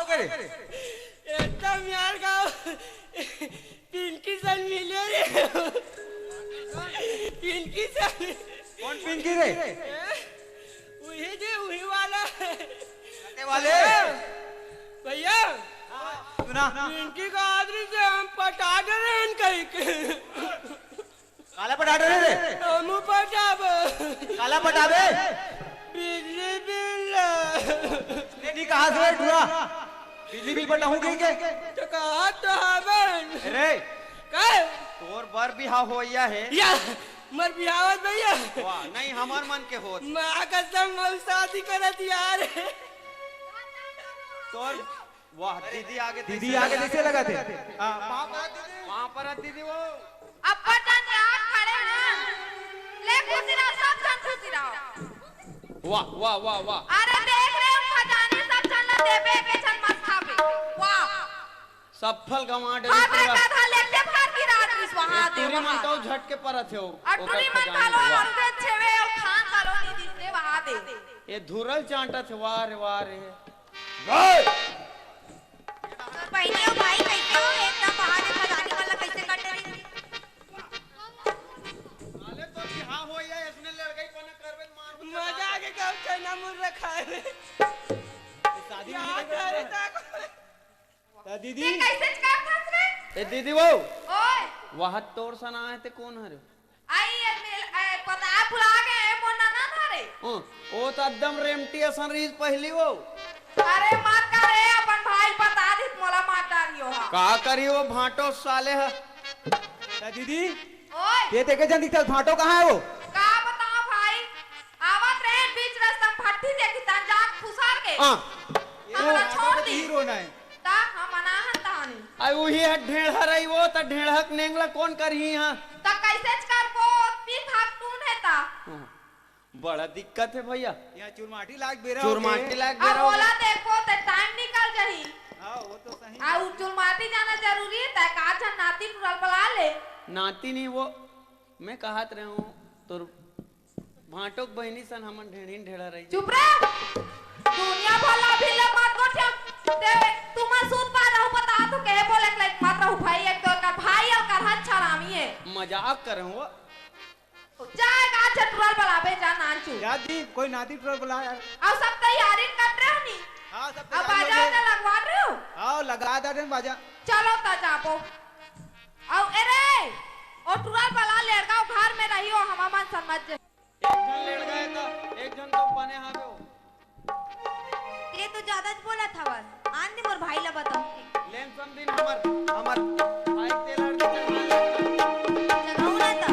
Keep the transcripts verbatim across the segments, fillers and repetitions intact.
करे? एकदम यार गाँव पिंकी सन मिले रे। पिंकी सन। कौन पिंकी रे? ए? वही जे, वही वाला। कते वाले? भैया, सुना। पिंकी का आदमी से हम पटा दे रहे हैं कहीं के। काला पटा डरे रे? हमू पटाबे। काला पटाबे? बिजली बिल। नहीं, नहीं, कहाँ से है टूरा? बिजली बिल पटाहूँ कहीं के? तो कहा तो हवन। अरे। का? तोर बर बिहाव होइया है। या, मर बिहावत भैया। वाह, नहीं, हमर मन के होत। माँ कसम, मऊ शादी करत यार। तोर वाह, दीदी आगे दीदी आगे जैसे लगा थे। हाँ, पाँव परत दीदी। पाँव परत दीदी वो। अब्बड़ जन यहाँ खड़े हैं। ले खुशी रहो, सब जन खुशी रहो। वाह, वाह, वाह, वाह। अरे देख रहे हो खजानी, सब जन ला देबे, एक जन मत खाबे। वाह। सब फल गंवा डरे हाथ रे पूरा। कथा लेके भर की रात रिस वहाँ ये दे टूरी मन वहाँ। तो झटके परत हे हो, अब ओकर टूरी मन खजानी कालो वाह। और वे छेवे और खान कालो नहीं दिसते वहाँ दे। ये धुरल चांटत हे, वाह रे, वाह रे। बहिनी अउ भाई कइसे हो? एकदम बहा दे खजानी वाला कइसे कटे रही? साले तो बिहाव हो या इसने लड़कई पना करबे त मार मजा आ गया, क्या चना मुर्रा खाए रे? शादी यार, नहीं अरे करता। ताको। ता दीदी। ते कइसे कर फंस रे? ए दीदी वो। ओए। वहाँ तोर सना है ते कौन हरे? आई ये मिल, ए, पता है, भुला गए, मोर ननद हरे। हं, वो तो एकदम रेमटी असन रहीस पहली वो। अरे मत करे, अपन भाई बता दिस, मोला मार डारी हो हा। का करी वो भांटो साले ह? ता दीदी, ओए। ये देखे जन दिखता भांटो कहाँ है वो? का बताओ भाई, आवत रहे बीच रास्ता में फट्टी देखी तन जाग फुसर के। हाँ। हमरा ये छोड़ भांटो दी। हीरो ना है। त हम अनाहन तहानी। आ उही ह ढेढ़ा रही वो, त ढेढ़क नेंगला कौन करही हा? त कइसेच करबो, पी भाग टून हे त। हाँ, बड़ा दिक्कत हे भैया। यहाँ चुरमाटी लाग बेरा चुरमाटी होगे। लाग अब बेरा होगे। ओला देखबो त टाइम निकल जही। हाँ, वो तो सही आ बात उ है। चुरमाटी जाना जरूरी हे, त का झन नाती टुरल बला ले। नाती नहीं वो, मैं कहत रहे हूँ, तोर भांटो के बहिनी सन हमन ढेढ़िन ढेढ़ा रही। चुप रे। दुनिया भला भी ले मत गोठिया। ते तुमन सूत पा रहू बता तो कहे बोले के लायक मत रहू भाई, एक तो का भाई अउ करहन छरामी हे। मजाक कर रहूं वो। जा का चटुरल बलाबे जा नानचू। जा दी, कोई नाती टुरल बला यार। अउ सब तैयारी कर रहे हो नी? हाँ, सब अब तैयारी बाजा हो गई। वाजा लगवा रहे हो? हाँ, लगा दे बाजा। चलो ता जाबो। अउ ए रे, ओ टुरल बला लेड़गांव घर में रही हो, हमा मन समझ जे। एक झन लेड़गा हे त एक झन तो बने हावे हो। ये तो ज्यादा ज बोलत हवस। आन दे मोर भाई ला बताऊं। लेन समदिन हमर, हमर भाई तेल हर के चढ़ा ले। चढ़ाऊ ना त।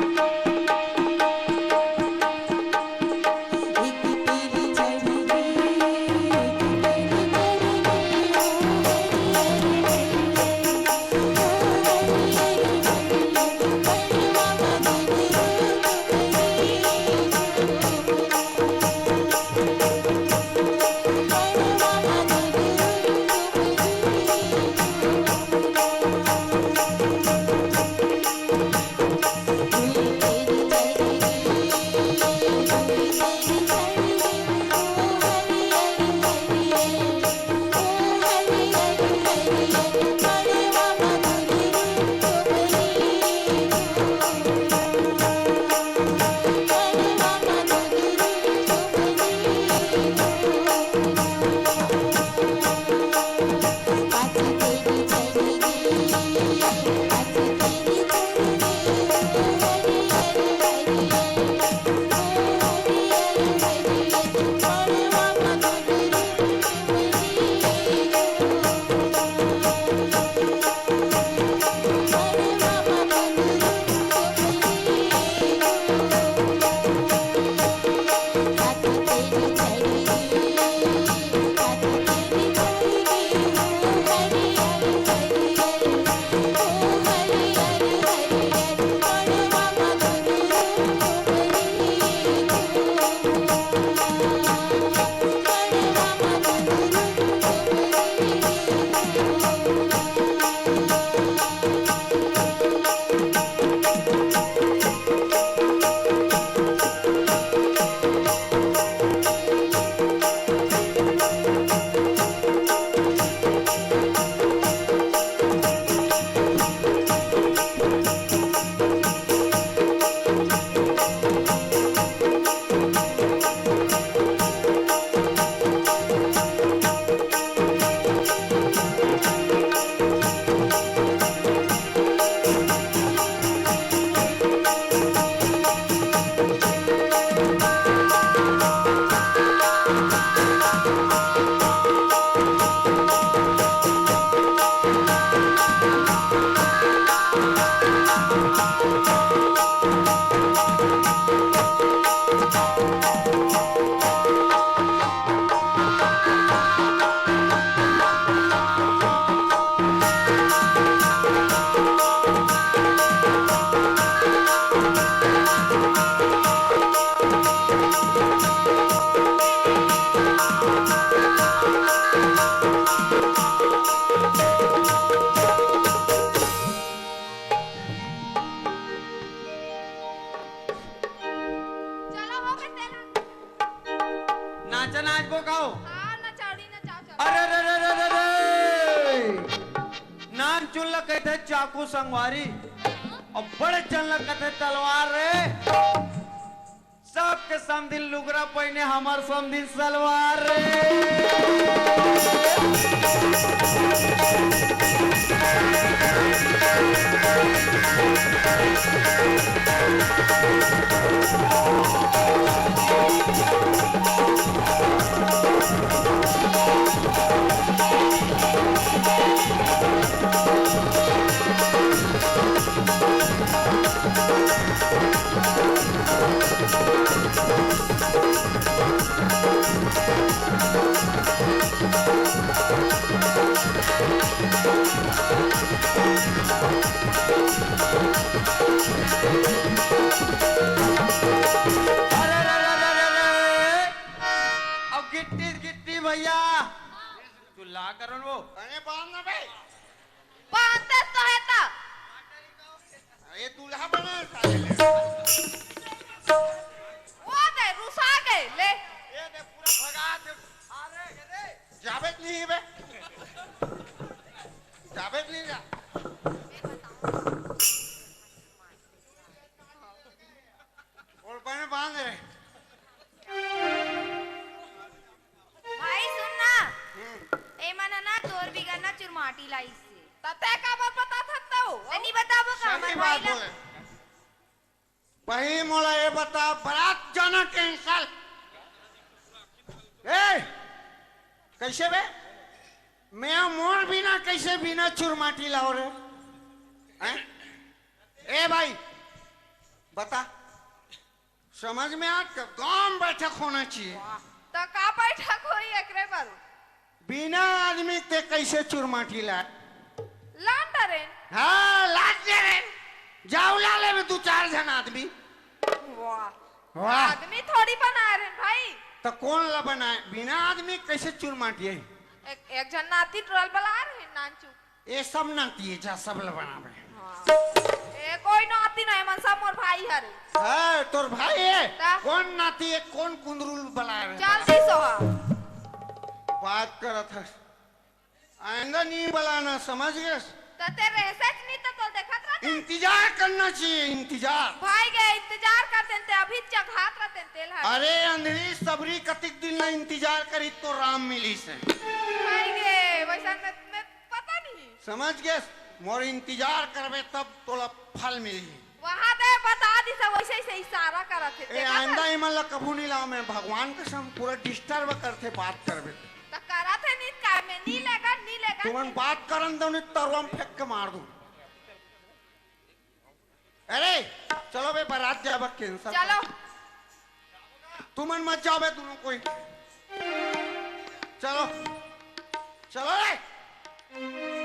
चाकू संगवारी, अउ बड़े झन ल कथे तलवार रे। सबके समधिन लुगरा पहिने, हमर समधिन सलवार रे। अरे, अरे, अरे, अरे, अरे, अरे। अब गिट्टी, गिट्टी भैया। तू ला करन वो। अरे, बांध ना बे। बांधते तो है ता। अरे, दूल्हा बना साले ले। वो दे, रुसा गए, ले। ये दे, पूरा भगा दे। अरे, ये दे। जाबे नहीं बे। जाबे नहीं जा। और बने बांध रे। भाई सुन ना, हम्म। ए मन ना तोर बिगन ना चुरमाटी लाइस हे। त तैं काबर बतात हस त? तैं नी बताबो का सही हमर भाई बात ला? बोले। भाई मोला ये बता, बारात जाना cancel। ए, कैसे बे? मैं मोर बिना कैसे बिना चुरमाटी लाओ रे? हैं? ए भाई, बता। समझ में आ, गांव में बैठक होना चाहिए। त का बैठक होई एकरे बर? बिना आदमी ते कैसे चुरमाटी लाए? लान डरेन। हाँ, लान डरेन। जाओ ला ले दू चार झन आदमी। वाह। वाह। आदमी थोड़ी बनाए रहेन भाई। त कौन ला बनाए? बिना आदमी कैसे चुरमाटी है? एक, एक झन नाती टोल बला रहेन नानचुक। ए सब नाती हे, जा सब ल बनाबे। हाँ। ए कोई नाती नहीं, मन सब मोर भाई हरे। हाँ, तोर भाई हे? ता? कौन नाती हे, कौन कुंदरू ल बलाए हे? चल दी सोहा। बात करत हस। आइंदा नहीं बलाना, समझ गेस? त ते रहसेच नहीं त तो देखत रहते। इंतजार करना चाहिए, इंतजार। भाई गे, इंतजार करते ते अभी जघात रहते तेल हर। अरे अंधरी सबरी कतिक दिन ला इंतजार करी तो राम मिली से। भाई गे, वैसा मैं, मैं पता नहीं। समझ गेस, मोर इंतजार करबे तब तोला फल मिलही। वहाँ दे बता दी सब वैसे, ऐसे इशारा करत हे, ए, देखा आइंदा था? इमन ला कभू नहीं लाओ मैं, भगवान कसम, पूरा disturb करथे बात करबे। त करत हे नहीं, का मैं नहीं लेगा, नहीं लेगा। तुमन बात करन दो नहीं, तरुआ में फेंक के मार दूं। अरे, चलो बे, बारात जाबा cancel। चलो। तुमन मत जाओ बे, दोनों कोई। चलो, चलो रे।